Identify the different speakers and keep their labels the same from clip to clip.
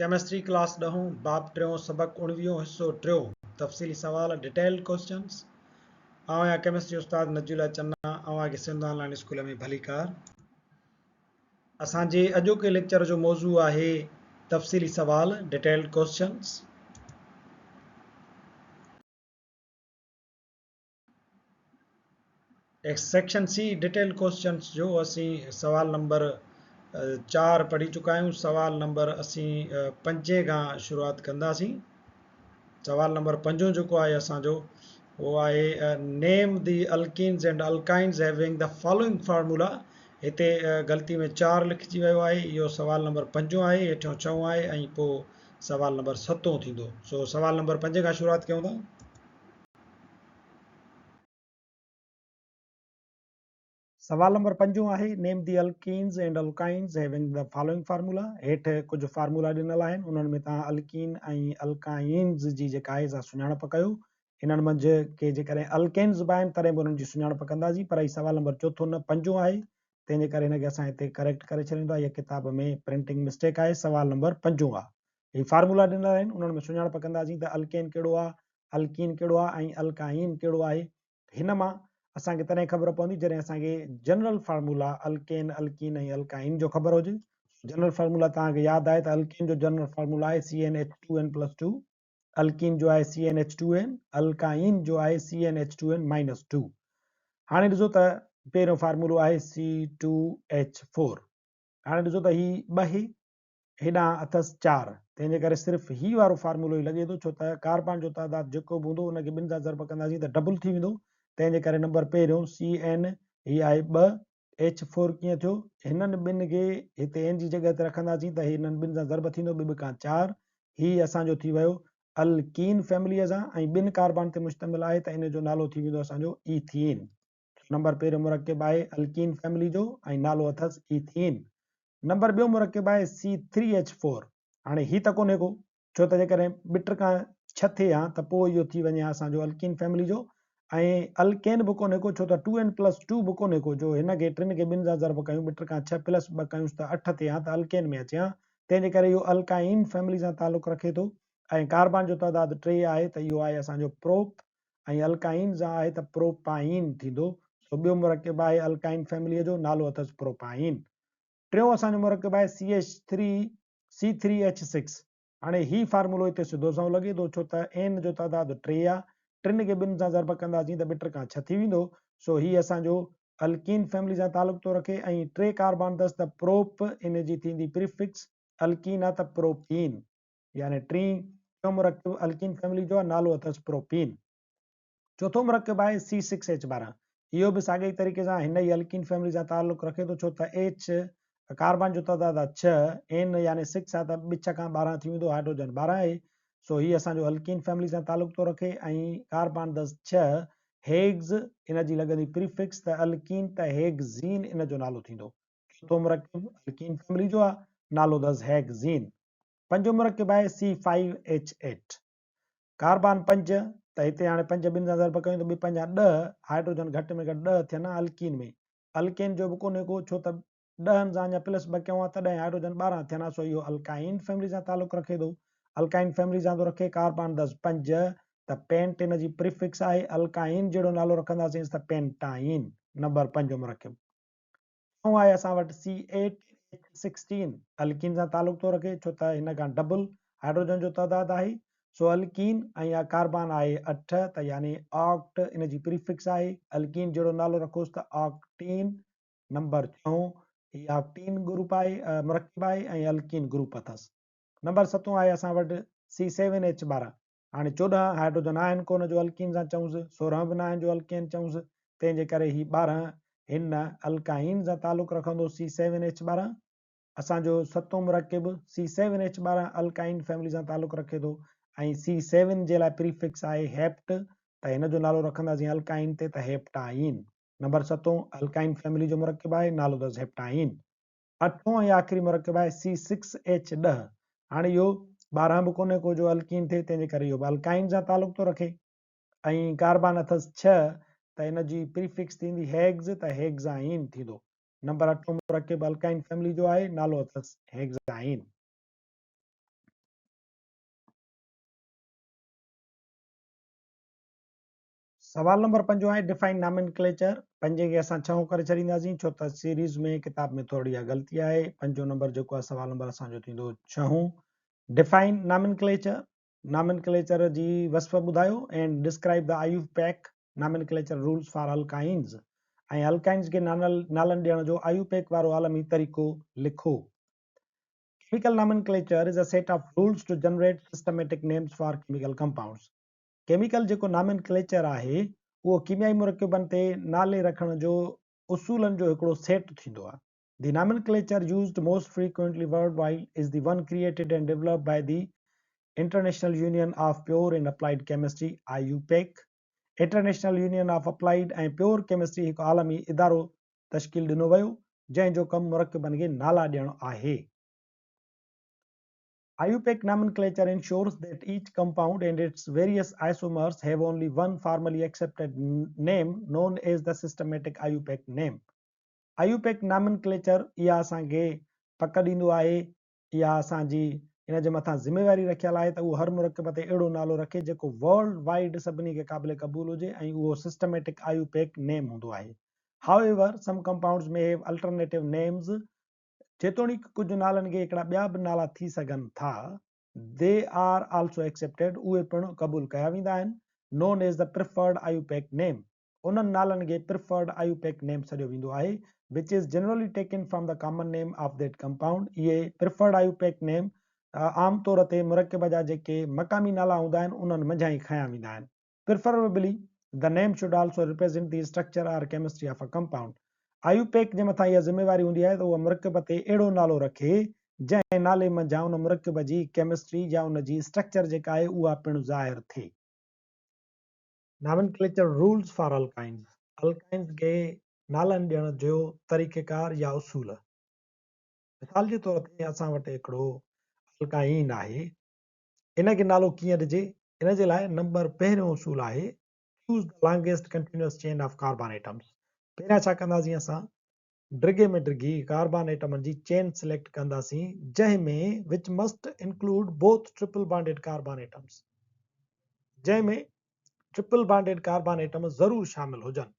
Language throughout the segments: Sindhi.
Speaker 1: ڪيمسٽري ڪلاس ڏهون، باب ٽيون، سبق اڻويهون، حصو ٽيون، تفصيلي سوال، Detailed Questions، آئون آهيان ڪيمسٽري استاد نجي الله چنا، اوهان کي سنڌ آن لائين اسڪول ۾ ڀليڪار. اسان جي اڄوڪي ليڪچر جو موضوع آهي تفصيلي سوال، Detailed Questions. Section C detail questions جو اسين سوال نمبر 4 پڙهي چڪا آهيون. سوال نمبر اسين پنجين کان شروعات ڪنداسين. سوال نمبر پنجون جيڪو آهي اسان جو اهو آهي name the alkenes and alkynes having the following formula. هتي غلطي ۾ 4 لکجي ويو آهي. اهو سوال نمبر پنجون آهي، هيٺيون ڇهون آهي ۽ پوء سوال نمبر ستون ٿيندو. سو سوال نمبر پنجين کان شروعات ڪيون ٿا. سوال نمبر پنجون آهي name the alkenes and alkynes having the following formula. هيٺ ڪجهه فارمولا ڏنل آهن، انهن ۾ توهان الڪين ۽ الڪائنز جي جيڪا آهي سا سڃاڻپ ڪيو. انهن منجهه ڪي جيڪڏهن الڪينز به آهن تڏهن به انهن جي سڃاڻپ ڪنداسين، پر هي سوال نمبر چوٿون نه پنجون آهي، تنهن جي ڪري هن کي اسان هتي ڪريڪٽ ڪري ڇڏيون ٿا. هيء ڪتاب ۾ پرنٽنگ مسٽيڪ آهي. سوال نمبر پنجون آهي. هي فارمولا ڏنل آهن، انهن ۾ سڃاڻپ ڪنداسين ته الڪين ڪهڙو آهي، الڪين ڪهڙو آهي ۽ الڪائين ڪهڙو آهي. هن مان اسان کي تڏهن خبر پوندي جڏهن اسان کي جنرل فارمولا الڪين، الڪين ۽ الڪائين جو خبر هجي. جنرل فارمولا توهان کي ياد آهي ته الڪين جو جنرل فارمولا آهي C N H two N plus two, alkene جو آهي C N H two N, alkyne جو آهي C N H two N minus two. هاڻي ڏسو ته پهريون فارمولو آهي سي ٽو ايڇ فور. هاڻي ڏسو ته هي ٻه هي هيڏانهن اٿس 4، تنهن جي ڪري صرف هي وارو فارمولو ئي لڳي ٿو، ڇو ته ڪاربان جو تعداد جيڪو به هوندو ان کي ٻن سان ضرب ڪنداسين ته ڊبل ٿي ويندو، تنهن جي ڪري نمبر پهريون سي اين هي آهي ٻه، ايڇ فور ڪيئن ٿيو؟ هنن ٻن کي هتي اين جي جڳهه تي رکنداسين ته هي هنن ٻن سان ضرب ٿيندو، ٻه ٻه کان 4، هي اسان جو ٿي ويو الڪين فيمليء سان ۽ ٻن ڪاربان تي مشتمل آهي ته ان جو نالو ٿي ويندو اسان جو ايٿين. نمبر پهريون مرڪب آهي الڪين فيملي جو ۽ نالو اٿس ايٿين. نمبر ٻيو مرڪب آهي سي ٿري ايڇ فور. هاڻي هي ته ڪونهي ڪو، ڇو ته جيڪڏهن ٻه ٽي کان ڇهه ٿئي ها ته پوء اهو ٿي وڃي ها اسان جو الڪين فيملي جو، ۽ الڪين به ڪونهي ڪو، ڇو ته ٽو اين پلس ٽو به ڪونهي ڪو، جو هن کي ٽن کي ٻن سان ضرب ڪيون ٻه ٽي کان ڇهه پلس ٻه ڪيونس ته اٺ ٿئي ها ته الڪين ۾ اچي ها، تنهن جي ڪري اهو الڪائين فيملي سان تعلق رکي ٿو ۽ ڪاربان جو تعداد 3 آهي ته اهو آهي اسان جو پروپ ۽ الڪائين سان آهي ته پروپائين ٿيندو. سو ٻيو مرڪب آهي الڪائين فيمليء جو، نالو اٿس پروپائين. ٽيون اسان جو مرڪب آهي C H three C three H six. هاڻي هي فارمولو هتي سڌو سنئون لڳي ٿو، ڇو ته اين جو تعداد 3 آهي. ٽن کي ٻن سان ضرب ڪنداسين ته ٻه ٽي کان ڇهه ٿي ويندو. سو هي اسان جو الڪين فيملي سان تعلق ٿو رکي ۽ 3 ڪاربان اٿس ته پروپ ان جي ٿيندي پريفڪس، الڪين آهي ته پروپين. يعني ٽيون مرڪب الڪين فيملي جو آهي، نالو اٿس پروپين. چوٿون مرڪب آهي سي سڪس ايڇ 12. اهو به ساڳئي ئي طريقي سان هن ئي الڪين فيملي سان تعلق رکي ٿو، ڇو ته ايڇ ڪاربان جو تعداد آهي 6، اين يعني سڪس آهي ته ٻه ڇهه کان 12 ٿي ويندو، هائيڊروجن 12 آهي، سو هي اسان جو الڪين فيملي سان تعلق ٿو رکي ۽ ڪاربان اٿس 6، هيگز ان جي لڳندي پريفڪس ته الڪين ته هيگزين ان جو نالو ٿيندو. چوٿون مرڪب الڪين فيملي جو آهي، نالو اٿس هيگزين. پنجون مرڪب آهي سي فائيو ايڇ ايٽ. ڪاربان 5 ته هتي هاڻي پنج ٻن سان ضرب ڪيون ته ٻه پنجا 10، هائيڊروجن گهٽ ۾ گهٽ 10 ٿين ها الڪين ۾. الڪين جو به ڪونهي ڪو، ڇو ته ڏهن سان اڃا پلس ٻه ڪيون ها تڏهن هائيڊروجن 12 ٿين ها، سو اهو الڪائين فيملي سان تعلق رکي ٿو. الڪائين فيملي سان ٿو رکي، ڪاربان اٿس 5 ته پينٽ ان جي پريفڪس آهي، الڪائين جهڙو نالو رکنداسينس ته پينٽائين. نمبر پنجون مرڪب. ڇهون آهي اسان وٽ سي ايٽ ايڇ سڪسٽين الڪين سان تعلق ٿو رکي، ڇو ته هن کان ڊبل هائيڊروجن جو تعداد آهي، سو الڪين ۽ يا ڪاربان آهي 8 ته يعني آڪٽ ان جي پريفڪس آهي، الڪين جهڙو نالو رکوس ته آڪٽين. نمبر ڇهون هي آڪٽين گروپ آهي، مرڪب آهي ۽ الڪين گروپ اٿس. نمبر ستون آهي اسان وٽ سي سيون ايڇ 12. هاڻي 14 هائيڊروجن آهن ڪونه جو الڪين سان چئونس، 16 به ناهن جو الڪين چئونس، تنهن جي ڪري هي 12 هن الڪائين سان تعلق رکندو سي سيون ايڇ 12. اسان جو ستون مرڪب سي سيون ايڇ 12 الڪائين فيملي سان تعلق رکي ٿو ۽ سي سيون جي لاء پريفڪس آهي هيپٽ ته هن جو نالو رکنداسين الڪائين تي ته هيپٽائين. نمبر ستون الڪائين فيملي جو مرڪب آهي، نالو اٿس هيپٽائين. اٺون ۽ آخري مرڪب آهي سي سڪس ايڇ 10. هاڻي اهو 12 به ڪونهي ڪو جو الڪين ٿئي، تنهن جي ڪري اهو به الڪائين سان تعلق ٿو رکي ۽ ڪاربان اٿس 6 ته ان جي پريفڪس ٿيندي هيگز ته هيگزائين ٿيندو. نمبر اٺون مرڪب الڪائين فيملي جو آهي، نالو اٿس هيگزائين. سوال نمبر پنجون آهي ڊفائن نامينڪليچر. پنجين کي اسان ڇهون ڪري ڇڏينداسين ڇو ته سيريز ۾ ڪتاب ۾ ٿورڙي اها غلطي آهي. پنجون نمبر جيڪو آهي سوال نمبر اسان جو ٿيندو ڇهون. ڊفائن نامينڪليچر، نامينڪليچر جي وصف ٻڌايو and describe the IUPAC nomenclature rules for alkynes ۽ alkynes کي نالن ڏيڻ جو آيوپيڪ وارو عالمي طريقو لکو. Chemical nomenclature is a set of rules to generate systematic names for chemical compounds. Chemical جيڪو نامينڪليچر آهي اهو ڪيميائي مرڪبن تي نالي رکڻ جو اصولن جو هڪڙو سيٽ ٿيندو آهي. The nomenclature used most frequently worldwide is the one created and developed by the International Union of Pure and Applied Chemistry, IUPAC. International Union of Applied ۽ Pure Chemistry هڪ عالمي ادارو تشڪيل ڏنو ويو جنهن جو ڪم مرڪبن کي نالا ڏيڻ آهي. IUPAC nomenclature ensures that each compound and its various isomers have only one formally accepted name known as the systematic IUPAC name. IUPAC nomenclature اها اسان کي پڪ ڏيندو آهي، اها اسان جي ان جي مٿان ذميواري رکيل آهي ته اهو هر مرڪب تي اهڙو نالو رکي جيڪو ورلڊ وائيڊ سڀني کي قابل قبول هجي ۽ اهو سسٽميٽڪ IUPAC نيم هوندو آهي. However, some compounds may have alternative names جيتوڻيڪ ڪجهه نالن کي هڪڙا ٻيا به نالا ٿي سگهن ٿا، They are also accepted، اهي پڻ قبول ڪيا ويندا آهن، known as the preferred IUPAC name، انهن نالن کي preferred IUPAC name سڏيو ويندو آهي، which is generally taken from the common name of that compound، اهي preferred IUPAC name عام طور تي مرڪب جا جيڪي مقامي نالا هوندا آهن انهن منجهان ئي کنيا ويندا آهن. Preferably, the name should also represent the structure or chemistry of a compound. IUPAC جي مٿان اها ذميواري هوندي آهي ته اها مرڪب تي اهڙو نالو رکي، جنهن نالي منجهان ان مرڪب جي ڪيمسٽري يا ان جي اسٽرڪچر جيڪا آهي اها پڻ ظاهر ٿئي. Nomenclature rules for alkynes, alkynes کي نالن ڏيڻ جو طريقيڪار يا اصول. مثال جي طور تي اسان وٽ هڪڙو الڪائين آهي، ان کي نالو ڪيئن ڏجي؟ ان جي لاء نمبر پهريون اصول آهي Choose the longest continuous chain of carbon atoms پهريان ڇا ڪنداسين اسان ڊگهي ۾ ڊگهي ڪاربان ايٽمن جي چين سليڪٽ ڪنداسين جنهن ۾ which must include both triple bonded carbon atoms جنهن ۾ ٽرپل بانڊيڊ ڪاربان ايٽم ضرور شامل هجن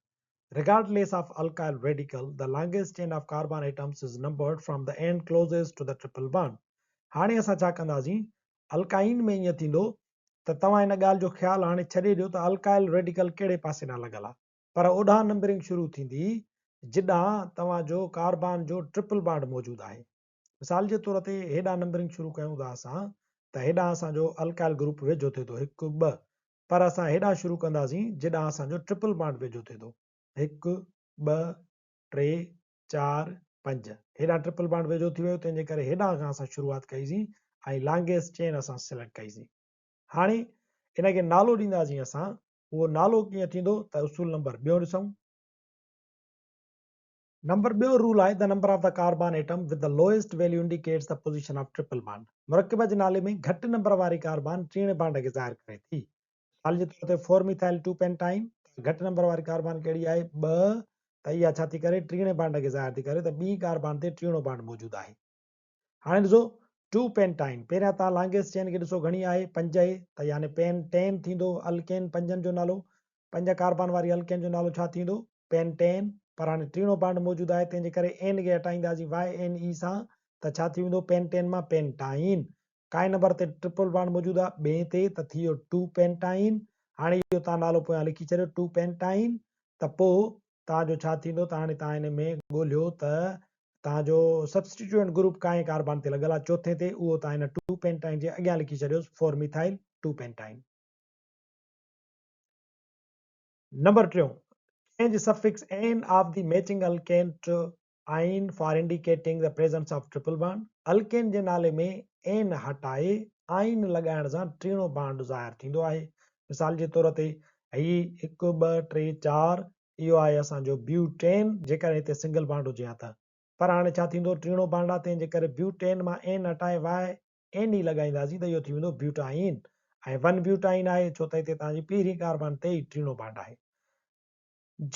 Speaker 1: Regardless of alkyl radical, the longest chain of carbon atoms is numbered from the end closest to the triple bond. هاڻي اسان ڇا ڪنداسين؟ الڪائين ۾ ائين ٿيندو ته توهان ان ڳالهه جو خيال هاڻي ڇڏي ڏيو ته الڪائل ريڊيڪل ڪهڙي پاسي ڏانهن لڳل آهي پر اوڏانهن نمبرنگ شروع ٿيندي جڏانهن توهان جو ڪاربان جو ٽرپل بانڊ موجود آهي. مثال جي طور تي هيڏانهن نمبرنگ شروع ڪيون ٿا اسان ته هيڏانهن اسان جو الڪائل گروپ ويجهو ٿئي ٿو هڪ، ٻه، پر اسان هيڏانهن شروع ڪنداسين جيڏانهن اسان جو ٽرپل بانڊ ويجهو ٿئي ٿو. هڪ، ٻه، ٽي، چار، پنج. هيڏانهن ٽرپل بانڊ ويجهو ٿي ويو تنهن جي ڪري هيڏانهن کان اسان شروعات ڪئيسين ۽ لانگيسٽ چين اسان سليڪٽ ڪئيسين. هاڻي ان کي نالو ڏينداسين اسان. اهو نالو ڪيئن ٿيندو ته اصول نمبر ٻيون ڏسون. نمبر ٻيو رول آهي The number of the carbon atom with the lowest value indicates the position of triple bond. مرڪب جي نالي ۾ گهٽ نمبر واري ڪاربان ٽيڻي بانڊ کي ظاهر ڪري ٿي. مثال جي طور تي فور ميٿائل ٽو پينٽائن ته گهٽ نمبر واري ڪاربان ڪهڙي آهي ٻه ته اها ڇا ٿي ڪري ٽيڻي بانڊ کي ظاهر ٿي ڪري ته ٻي ڪاربان تي ٽيڻو بانڊ موجود آهي. هاڻي ڏسو ٽو پينٽائن پهريان توهان لانگيسٽ چين کي ڏسو گهڻي آهي پنج آهي ته يعني پين ٽين ٿيندو الڪين پنجن جو نالو پنج ڪاربان واري الڪين جو نالو ڇا ٿيندو پينٽين، پر هاڻي ٽيڻو بانڊ موجود آهي، تنهن جي ڪري اين کي هٽائينداسين واء اين اي سان ته ڇا ٿي ويندو پينٽين مان پينٽائين. ڪائين نمبر تي ٽرپل بانڊ موجود آهي، ٻئين تي ته ٿي ويو ٽو پينٽائين. هاڻي اهو توهان نالو پويان لکي ڇڏيو ٽو پينٽائين ته پوء توهان جو ڇا ٿيندو ته هاڻي توهان ان ۾ ڳولهيو ته توهان جو سبسٽيٽيوئنٽ گروپ ڪائين ڪاربان تي لڳل آهي چوٿين تي اهو توهان هن ٽو پينٽائين جي اڳيان لکي ڇڏيوس فور ميٿائل ٽو پينٽائين. نمبر ٽيون، change suffix ane of the matching alkane to yne for indicating the presence of triple bond, alkane جي نالي ۾ اين هٽائي آئين لڳائڻ سان ٽيڻو بانڊ ظاهر ٿيندو آهي. مثال جي طور تي هي هڪ، ٻه، ٽي، چار اهو آهي اسان جو بيوٽين جيڪڏهن هتي سنگل بانڊ هجي ها ته. پر هاڻي ڇا ٿيندو ٽيڻو بانڊ آهي تنهن جي ڪري بيوٽين مان اين هٽائي واء اين ئي لڳائينداسين ته اهو ٿي ويندو بيوٽائين ۽ ون بيوٽائين آهي ڇو ته هتي توهان جي پهرين ڪاربان تي ئي ٽيڻو بانڊ آهي.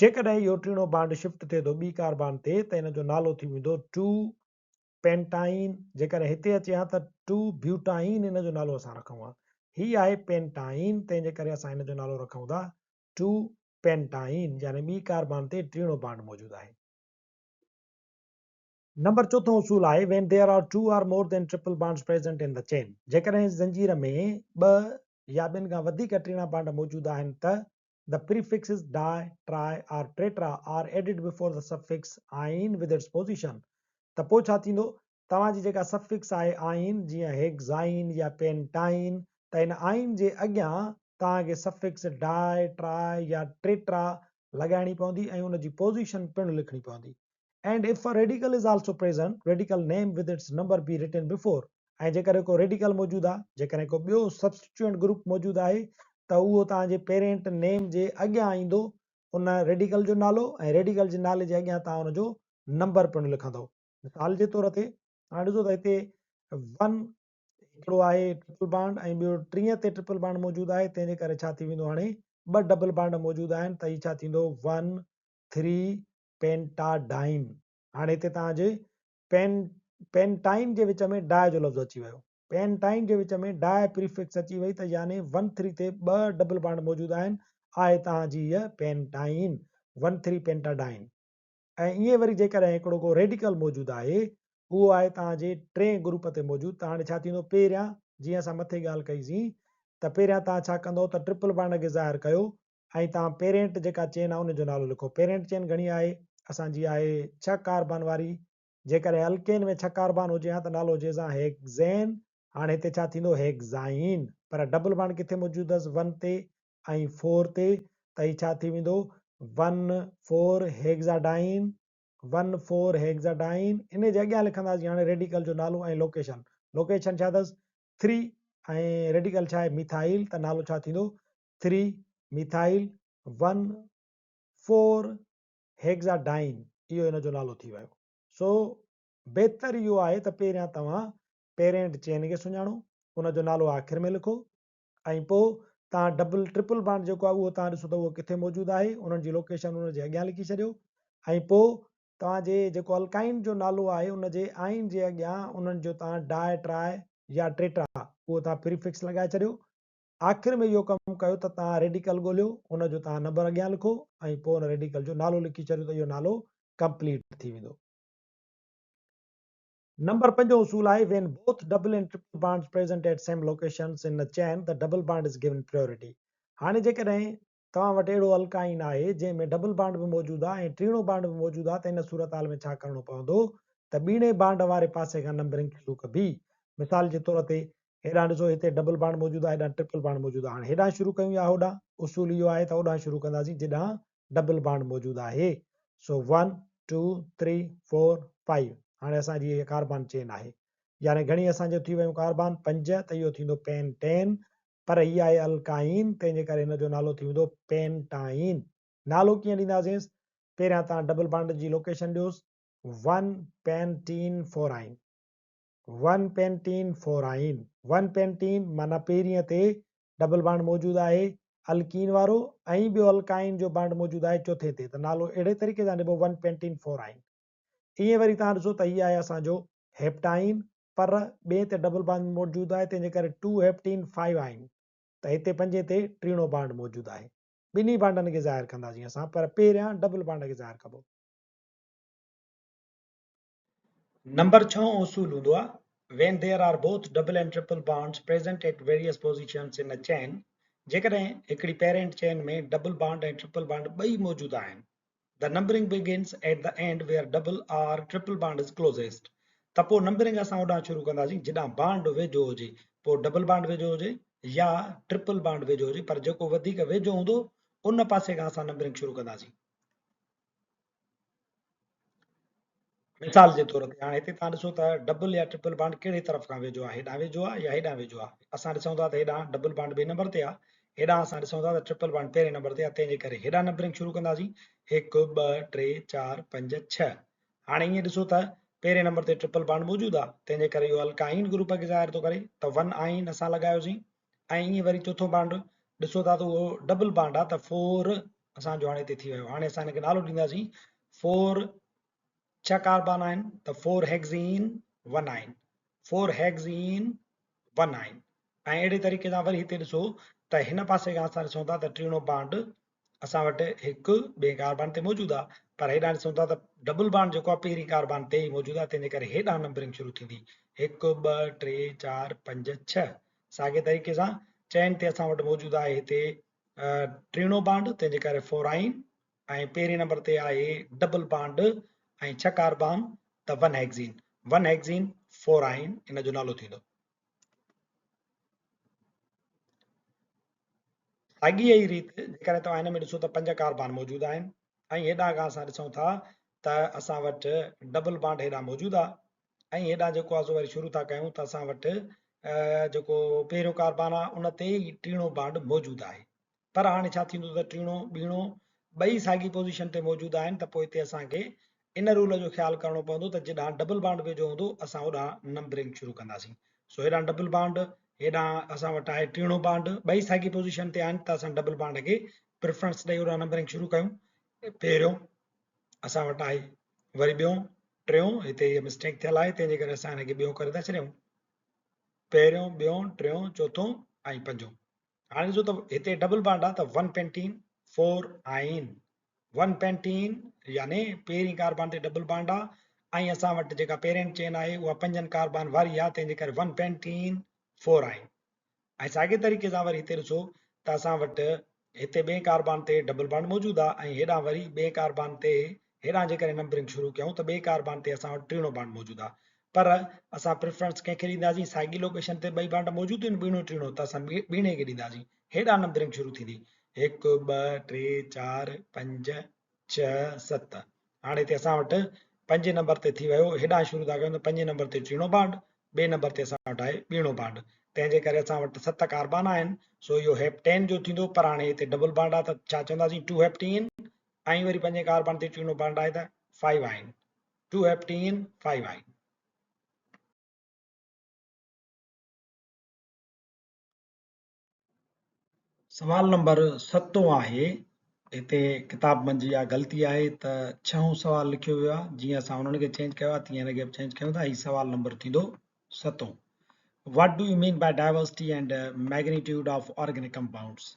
Speaker 1: جيڪڏهن اهو ٽيڻو بانڊ شفٽ ٿئي ٿو ٻي ڪاربان تي ته ان جو نالو ٿي ويندو ٽو پينٽائين جيڪڏهن هتي اچي ها ته ٽو بيوٽائين ان جو نالو اسان رکون ها. هي آهي پينٽائين تنهن جي ڪري اسان ان جو نالو رکون ٿا ٽو. پينٽائين يعني ٻي ڪاربان تي ٽيڻو بانڊ موجود آهي. نمبر چوٿون اصول آهي When there are two or more than triple bonds present in the chain جيڪڏهن زنجير ۾ ٻه يا ٻن کان وڌيڪ ٽيڻا بانڊ موجود آهن ته the prefixes di, tri or tetra are added before the suffix yne with its position ته پوء ڇا ٿيندو توهان جي جيڪا سفڪس آهي آئين جيئن هيگزائين يا پينٽائين ته ان آئين جي اڳيان توهان کي سفڪس ڊاء، ٽراء يا ٽيٽرا لڳائڻي پوندي ۽ ان جي پوزيشن پڻ لکڻي پوندي. And if a radical is also present, radical name with its number be written before ۽ جيڪڏهن ڪو ريڊيڪل موجود آهي، جيڪڏهن ڪو ٻيو سبسٽيٽيوئنٽ گروپ موجود آهي ته اهو توهان جي پيرينٽ نيم جي اڳيان ايندو ان ريڊيڪل جو نالو ۽ ريڊيڪل جي نالي جي اڳيان توهان ان جو نمبر پڻ لکندؤ. مثال جي طور تي هاڻي ڏسو ته هتي ون هڪڙو آهي ٽرپل بانڊ ۽ ٻيو ٽين تي ٽرپل بانڊ موجود آهي تنهن جي ڪري ڇا ٿي ويندو هاڻي ٻه ڊبل بانڊ موجود آهن ته هي ڇا ٿيندو ون ٿري پينٽاڊائن، هاڻي هتي توهان جي پين پينٽائن جي وچ ۾ ڊاء جو لفظ اچي ويو. پينٽائن جي وچ ۾ ڊاء پريفڪس اچي وئي ته يعني ون ٿري تي ٻه ڊبل بانڊ موجود آهن، آهي توهان جي هيء پينٽائن، ون ٿري پينٽاڊائن. ۽ ائين وري جيڪڏهن هڪڙو ڪو ريڊيڪل موجود آهي، اهو آهي توهان جي ٽئين گروپ تي موجود ته هاڻي ڇا ٿيندو پهريان جيئن اسان مٿي ڳالهه ڪئي سين ته پهريان توهان ڇا ڪندؤ ته ٽرپل بانڊ کي ظاهر ڪيو ۽ توهان پيرينٽ جيڪا چين آهي ان جو نالو لکو. پيرينٽ چين گهڻي آهي؟ اسان جي آهي ڇهه ڪاربان واري. جيڪڏهن الڪين ۾ ڇهه ڪاربان هجي ها ته نالو هجيس ها هيگزين. هاڻي هتي ڇا ٿيندو هيگزائين. پر ڊبل بانڊ ڪٿي موجود اٿس؟ ون تي ۽ فور تي ته هي ڇا ٿي ويندو one four hexadiene. One four hexadiene. ان جي اڳيان لکنداسين هاڻي ريڊيڪل جو نالو ۽ لوڪيشن. لوڪيشن ڇا اٿس؟ ٿري ۽ ريڊيڪل ڇا آهي؟ ميٿائيل ته نالو ڇا ٿيندو ٿري ميٿائل ون فور هيگزاڊائين اهو ان جو نالو ٿي ويو. سو بهتر اهو آهي ته پهريان توهان پيرينٽ چين کي سڃاڻو، ان جو نالو آخر ۾ لکو ۽ پوء توهان ڊبل ٽرپل بانڊ جيڪو آهي اهو توهان ڏسو ته اهو ڪٿي موجود آهي انهن جي لوڪيشن ان جي اڳيان لکي ڇڏيو ۽ پوء توهان جي جيڪو الڪائن جو نالو آهي ان جي آئين جي اڳيان انهن جو توهان ڊاء، ٽراء يا ٽيٽرا اهو توهان پريفڪس لڳائي ڇڏيو. آخر ۾ اهو ڪم ڪيو ته توهان ريڊيڪل ڳوليو، ان جو توهان نمبر اڳيان لکو ۽ پوء ان ريڊيڪل جو نالو لکي ڇڏيو ته اهو نالو ڪمپليٽ ٿي ويندو. نمبر پنجون اصول آهي When both double and triple bonds present at same locations in a chain, the double bond is given priority. هاڻي جيڪڏهن توهان وٽ اهڙو الڪائن آهي جنهن ۾ ڊبل بانڊ به موجود آهي ۽ ٽيڻو بانڊ به موجود آهي ته ان صورتحال ۾ ڇا ڪرڻو پوندو ته ٻيڻي بانڊ واري پاسي کان نمبرنگ شروع ڪبي. مثال جي طور تي هيڏانهن ڏسو هتي ڊبل بانڊ موجود آهي هيڏانهن ٽرپل بانڊ موجود آهي هاڻي هيڏانهن شروع ڪيون يا هوڏانهن؟ اصول اهو آهي ته هوڏانهن شروع ڪنداسين جيڏانهن ڊبل بانڊ موجود آهي so one two three four five هاڻي اسان جي هي ڪاربان چين آهي يعني گهڻي اسان جو ٿي ويون ڪاربان پنج ته اهو ٿيندو پينٽين پر هي آهي الڪائين تنهن جي ڪري هن جو نالو ٿي ويندو پينٽائين نالو ڪيئن ڏينداسينس پهريان توهان ڊبل بانڊ جي لوڪيشن ڏيوس one pentene four yne one pentene four yne, one pentene معنيٰ پهرينء تي ڊبل بانڊ موجود آهي الڪين وارو ۽ ٻيو الڪائين جو بانڊ موجود آهي چوٿين تي ته نالو اهڙي طريقي سان ڏبو ون پينٽين فورائين. ائين وري توهان ڏسو ته هي آهي اسان جو هيپٽائين پر ٻئين تي ڊبل بانڊ موجود آهي تنهن جي ڪري ٽو هيپٽين فائيو آئين ته هتي پنجين تي ٽيڻو بانڊ موجود آهي. ٻنهي بانڊن کي ظاهر ڪنداسين اسان پر پهريان ڊبل بانڊ کي ظاهر ڪبو. نمبر ڇهون اصول هوندو آهي When there are both double and triple bonds present at various positions in a chain جيڪڏهن هڪڙي parent chain ۾ double bond ۽ triple bond ٻئي موجود آهن The numbering begins at the end where double or triple bond is closest ته پوء نمبرنگ اسان اوڏانهن شروع ڪنداسين جيڏانهن بانڊ ويجهو هجي پوء ڊبل بانڊ ويجهو هجي يا ٽرپل بانڊ ويجهو هجي پر جيڪو وڌيڪ ويجهو هوندو ان پاسي کان اسان نمبرنگ شروع ڪنداسين. مثال جي طور تي هاڻي هتي توهان ڏسو ته ڊبل يا ٽرپل بانڊ ڪهڙي طرف کان ويجهو آهي هيڏانهن ويجهو آهي يا هيڏانهن ويجهو آهي اسان ڏسون ٿا ته هيڏانهن ڊبل بانڊ ٻئي نمبر تي آهي هيڏانهن اسان ڏسون ٿا ته ٽرپل بانڊ پهرين نمبر تي آهي تنهن جي ڪري هيڏانهن نمبرنگ شروع ڪنداسين هڪ ٻه ٽي چار پنج ڇهه هاڻي ائين ڏسو ته پهرين نمبر تي ٽرپل بانڊ موجود آهي تنهن جي ڪري اهو الڪائين گروپ کي ظاهر ٿو ڪري ته ون آئين اسان لڳايوسين ۽ ائين وري چوٿون بانڊ ڏسو ٿا ته اهو ڊبل بانڊ آهي ته فور اسان جو هاڻي هتي ٿي ويو هاڻي اسان هن کي نالو ڏينداسين فور ڇهه ڪاربان آهن ته فور هيگزين ون آهن فور هيگزين ون آهن ۽ اهڙي طريقي سان وري هتي ڏسو ته هن پاسي کان اسان ڏسون ٿا ته ٽيڻو بانڊ اسان وٽ هڪ ٻئي ڪاربان تي موجود آهي پر هيڏانهن ڏسون ٿا ته ڊبل بانڊ جيڪو آهي پهرين ڪاربان تي ئي موجود آهي تنهن جي ڪري هيڏانهن نمبرنگ شروع ٿيندي 1 2 3 4 5 6. ساڳي طريقي سان چئن تي اسان وٽ موجود آهي هتي ٽيڻو بانڊ تنهن جي ڪري 4 آئن ۽ پهرين نمبر تي آهي ڊبل بانڊ ۽ 6 ڪاربان ته 1 هيگزين، 1 هيگزين 4 آئن ان جو نالو ٿيندو. ساڳي ئي ريت جيڪڏهن توهان هن ۾ ڏسو ته 5 ڪاربان موجود آهن ۽ هيڏانهن کان اسان ڏسون ٿا ته اسان وٽ ڊبل بانڊ هيڏانهن موجود آهي ۽ هيڏانهن جيڪو آهي سو وري شروع ٿا ڪيون ته اسان وٽ جيڪو پهريون ڪاربان آهي ان تي ئي ٽيڻو بانڊ موجود آهي پر هاڻي ڇا ٿيندو ته ٽيڻو ٻيڻو ٻئي ساڳي پوزيشن تي موجود آهن ته پوء هتي اسان کي ان رول جو خيال ڪرڻو پوندو ته جيڏانهن ڊبل بانڊ ويجهو هوندو اسان اوڏانهن نمبرنگ شروع ڪنداسين. سو هيڏانهن ڊبل بانڊ، هيڏانهن اسان وٽ آهي ٽيڻو بانڊ، ٻئي ساڳي پوزيشن تي آهن ته اسان ڊبل بانڊ کي پريفرنس ڏئي اوڏانهن نمبرنگ شروع ڪيون. پهريون اسان وٽ آهي وري ٻيون، ٽيون، هتي هيء مسٽيڪ ٿيل آهي تنهن جي ڪري اسان هن کي ٻيون ڪري ٿا ڇڏيون. پهريون، ٻيون، ٽيون، چوٿون ۽ پنجون. هاڻي ڏسو ته هتي ڊبل بانڊ آهي ته 1 پينٽين 4 آئين، 1 پينٽين يعني پهرين ڪاربان تي ڊبل بانڊ آهي ۽ اسان وٽ جيڪا پيرنٽ چين آهي اها پنجن ڪاربان واري آهي تنهن جي ڪري 1 پينٽين 4 آئين. ۽ ساڳي طريقي سان وري هتي ڏسو ته اسان وٽ هتي ٻئين ڪاربان تي ڊبل بانڊ موجود آهي ۽ هيڏانهن وري ٻئين ڪاربان تي هيڏانهن جيڪڏهن نمبرنگ شروع ڪيون ته ٻئي ڪاربان تي اسان وٽ ٽيڻو بانڊ موجود آهي پر اسان پريفرنس ڪنهن کي ڏينداسين؟ ساڳي لوڪيشن تي ٻئي بانڊ موجود آهن ٻيڻو ٽيڻو ته اسان ٻيڻي کي ڏينداسين. هيڏانهن نمبرنگ شروع ٿيندي 1 2 3 4 5 6 7. هاڻي هتي اسان وٽ پنجين نمبر تي ٿي ويو. هيڏانهن شروع ٿا ڪيون ته پنجين نمبر تي ٽيڻو بانڊ، ٻئي نمبر تي اسان وٽ آهي ٻيڻو بانڊ. تنهن جي ڪري اسان وٽ 7 ڪاربان آهن سو اهو هيپٽين جو ٿيندو پر هاڻي هتي ڊبل بانڊ آهي ته ڇا چونداسين؟ 2 هيپٽين ۽ وري پنجين ڪاربان تي ٽيڻو بانڊ آهي ته 5 آهن. 2 هيپٽين 5 آهن. سوال نمبر ستون آهي، هتي ڪتاب منجهه اها غلطي آهي ته ڇهون سوال لکيو ويو آهي، جيئن اسان انهن کي چينج ڪيو آهي تيئن هن کي به چينج ڪيون ٿا. هي سوال نمبر ٿيندو ستون. What do you mean by diversity and magnitude of organic compounds?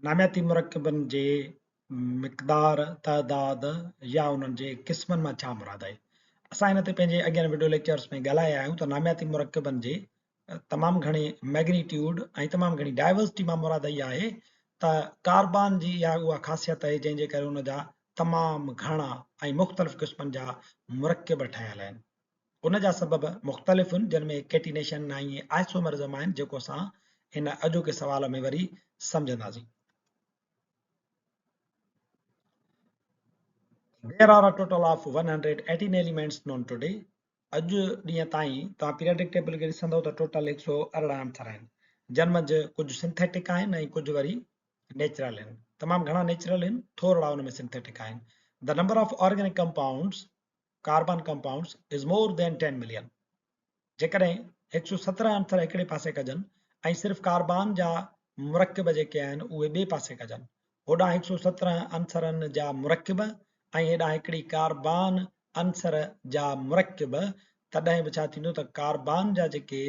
Speaker 1: نامياتي مرڪبن جي مقدار، تعداد يا انهن جي قسمن مان ڇا مراد آهي؟ اسان ان تي پنهنجي اڳين وڊيو ليڪچرز ۾ ڳالهايا آهيون ته نامياتي مرڪبن جي تمام گهڻي ميگنيٽيوڊ ۽ تمام گهڻي ڊائيورسٽي مان مراد اها آهي ته ڪاربان جي اها اها خاصيت آهي جنهن جي ڪري ان جا تمام گهڻا ۽ مختلف قسمن جا مرڪب ٺهيل آهن. ان جا سبب مختلف آهن جن ۾ ڪيٽينيشن ۽ آئسومرزم آهن جيڪو اسان هن اڄوڪي سوال ۾ وري سمجهنداسين. There are a total of 118 elements known today. اڄ ڏينهن تائين توهان پيريڊڪ ٽيبل کي ڏسندؤ ته ٽوٽل 118 عنصر آهن جن منجهه ڪجهه سنٿيٽڪ آهن ۽ ڪجهه وري نيچرل آهن. تمام گهڻا نيچرل آهن، ٿورڙا ان ۾ سنٿيٽڪ آهن. The number of organic compounds, carbon compounds, is more than 10 million. جيڪڏهن 117 عنصر هڪڙي پاسي ڪجن ۽ صرف ڪاربان جا مرڪب جيڪي آهن اهي ٻئي پاسي ڪجن، هوڏانهن 117 عنصرن جا مرڪب ۽ هيڏانهن هڪڙي ڪاربان عنصر جا مرڪب، تڏهن به ڇا ٿيندو ته ڪاربان جا جيڪي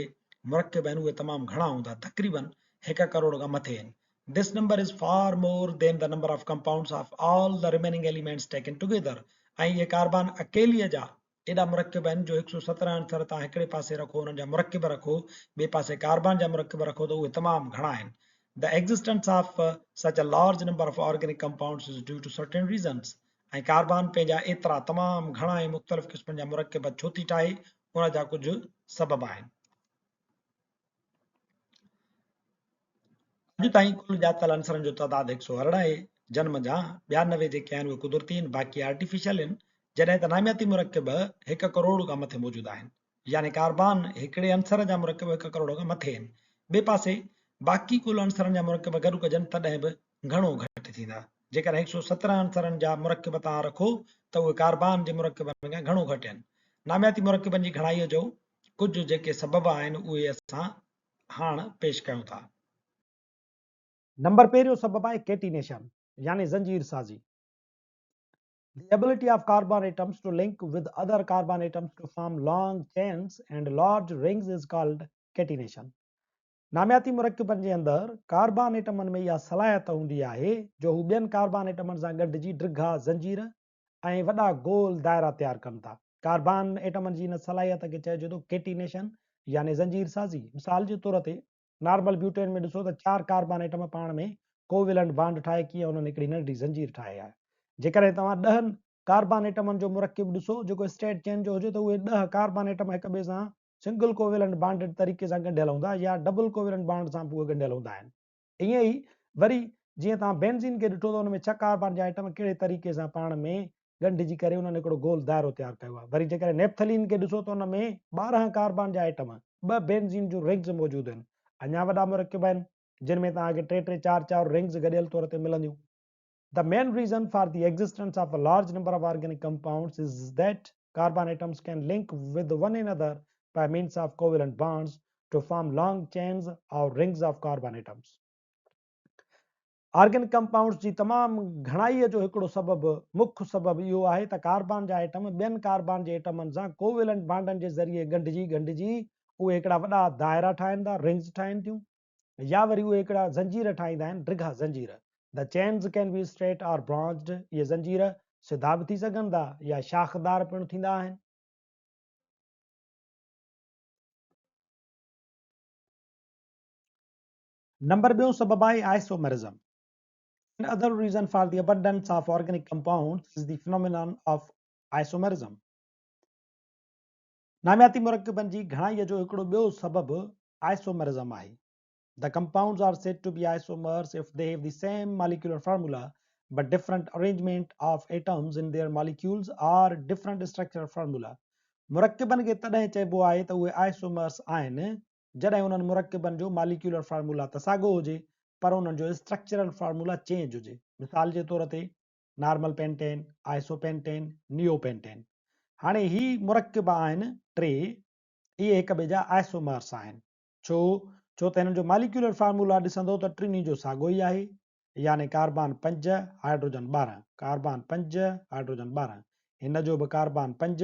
Speaker 1: مرڪب آهن اهي تمام گهڻا هوندا، تقريبن هڪ ڪروڙ کان مٿي آهن. This number is far more than the number of compounds of all the remaining elements taken together. ۽ اهي ڪاربان اڪيليء جا ايڏا مرڪب آهن جو 117 عنصر تان هڪڙي پاسي رکو انهن جا مرڪب رکو ٻئي پاسي ڪاربان جا مرڪب رکو ته اهي تمام گهڻا آهن. The existence of such a large number of organic compounds is due to certain reasons. ۽ Carbon پنهنجا ايترا تمام گهڻا ۽ مختلف قسمن جا مرڪب ڇو ٿي ٺاهي ان جا ڪجهه سبب آهن. اڄ تائين ڪل ڄاتل عنصرن جو تعداد 118 آهي، جن منجهان 92 جيڪي آهن اهي قدرتي آهن، باقي آرٽيفيشل آهن، جڏهن ته نامياتي مرڪب هڪ ڪروڙ کان مٿي موجود آهن، يعني ڪاربان هڪڙي عنصر جا مرڪب هڪ ڪروڙ کان مٿي آهن. ٻئي پاسي باقي ڪل عنصرن جا مرڪب گڏ ڪجن تڏهن به گهڻو گهٽ ٿيندا. جيڪڏهن 117 عنصرن جا مرڪب توهان رکو ته اهي ڪاربان جي مرڪبن کان گهڻو گهٽ آهن. نامياتي مرڪبن جي گهڻائيء جو ڪجهه جيڪي سبب آهن اهي اسان هاڻ پيش ڪيون ٿا. نمبر پهريون سبب آهي ڪيٽينيشن يعني زنجير سازي. The ability of carbon atoms to link with other carbon atoms to form long chains and large rings is called catenation. نامياتي مرڪبن جي اندر ڪاربان ايٽمن ۾ اها صلاحيت هوندي آهي جو هو ٻين ڪاربان ايٽمن سان ڳنڍجي ڊگها زنجير ۽ وڏا گول دائرا تيار ڪن ٿا. ڪاربان ايٽمن جي ان صلاحيت کي چئجي ٿو ڪيٽينيشن يعني زنجير سازي. مثال جي طور تي نارمل بيوٽين ۾ ڏسو ته چار ڪاربان ايٽم پاڻ ۾ ڪوويلنٽ بانڊ ٺاهي ڪيئن انهن هڪڙي ننڍڙي زنجير ٺاهي آهي. جيڪڏهن توهان ڏهن ڪاربان ايٽمن جو مرڪب ڏسو جيڪو اسٽريٽ چين جو هجي ته اهي ڏهه ڪاربان ايٽم هڪ ٻئي سان سنگل ڪوويلنٽ بانڊڊ طريقي سان ڳنڍيل هوندا يا ڊبل ڪوويلنٽ بانڊ سان به اهي ڳنڍيل هوندا آهن. ائين ئي وري جيئن توهان بينزين کي ڏٺو ته ان ۾ ڇهه ڪاربان جا ايٽم ڪهڙي طريقي سان پاڻ ۾ ڳنڍجي ڪري انهن هڪڙو گول دائرو تيار ڪيو آهي. وري جيڪڏهن نيپٿلين کي ڏسو ته ان ۾ 12 ڪاربان جا ايٽم، ٻه بينزين جون رنگز موجود آهن. اڃا وڏا مرڪب آهن جن ۾ توهان کي ٽي ٽي چار چار رنگز گڏيل طور تي ملنديون. The main reason for the existence of a large number of organic compounds is that carbon atoms can link with one another by means of covalent bonds to form long chains or rings of carbon atoms. Organic compounds جي تمام گهڻائيء جو هڪڙو سبب مک سبب اهو آهي ته ڪاربان جا ايٽم ٻين ڪاربان جي ايٽمن سان ڪوويلنٽ بانڊن جي ذريعي ڳنڍجي ڳنڍجي اهي هڪڙا وڏا دائرا ٺاهين ٿا، رنگز ٺاهين ٿيون. يا وري اهي هڪڙا زنجير ٺاهيندا آهن، ڊگها زنجير. The chains can be straight or branched، اهي زنجير سڌا به ٿي سگهن ٿا يا شاخدار پڻ ٿيندا آهن. نمبر ٻيون سبب آهي isomerism. An other reason for the abundance of organic compounds is the phenomenon of isomerism. نامياتي مرڪبن جي گهڻائيء جو هڪڙو ٻيو سبب آئسومرزم آهي. The compounds are said to be isomers if they have the same molecular formula but different arrangement of atoms in their molecules or different structural formula. مرڪبن کي تڏهن چئبو آهي ته اهي آئسومرز آهن جڏهن انهن مرڪبن جو ماليڪيولر فارمولا ته ساڳو هجي پر انهن جو اسٽرڪچرل فارمولا چينج هجي. مثال جي طور تي نارمل پينٽين، آئسو پينٽين، نيو پينٽين. هاڻي هي مرڪب آهن ٽي، اهي هڪ ٻئي جا آئسومرس آهن. ڇو؟ ڇو ته هنن جو ماليڪيولر فارمولا ڏسندو ته ٽنهي جو ساڳو ئي آهي، يعني ڪاربان پنج، هائيڊروجن 12، ڪاربان پنج، هائيڊروجن 12، هن جو به ڪاربان پنج،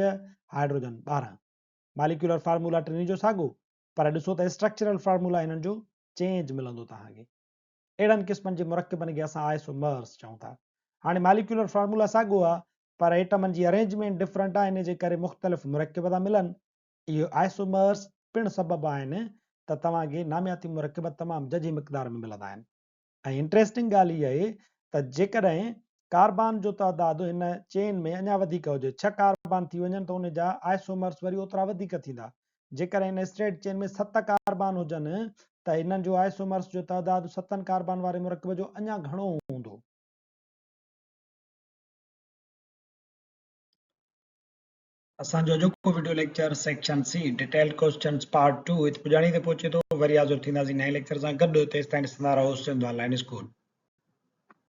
Speaker 1: هائيڊروجن 12. ماليڪيولر فارمولا ٽنهي جو ساڳو، پر ڏسو ته اسٽرڪچرل فارمولا هنن جو چينج ملندو توهان کي. اهڙن قسمن جي مرڪبن کي اسان آئسومرز چئون ٿا. هاڻي ماليڪيولر فارمولا ساڳيو آهي پر ايٽمن جي ارينجمينٽ ڊفرنٽ آهي ان جي ڪري مختلف مرڪب ٿا ملن. اهي آئسومرز پڻ سبب آهن ته توهان کي نامياتي مرڪب تمام ججهي مقدار ۾ ملندا آهن. ۽ انٽريسٽنگ ڳالهه هيء آهي ته جيڪڏهن ڪاربان جو تعداد هن چين ۾ اڃا وڌيڪ هجي، ڇهه ڪاربان ٿي وڃن ته ان جا آئسومرز وري اوترا وڌيڪ ٿيندا. جيڪڏهن هن اسٽريٽ چين ۾ ست ڪاربان هجن ته انهن جو آئسومرز جو تعداد ستن ڪاربان واري مرڪب جو اڃا گهڻو هوندو. اسان جو اڄوڪو video lecture section C detailed questions part 2 هت پڄاڻي تي پهچي ٿو. وري حاضر ٿينداسين نئين ليڪچر سان گڏ، تيستائين ڏسندا رهو سنڌ آن لائين اسڪول.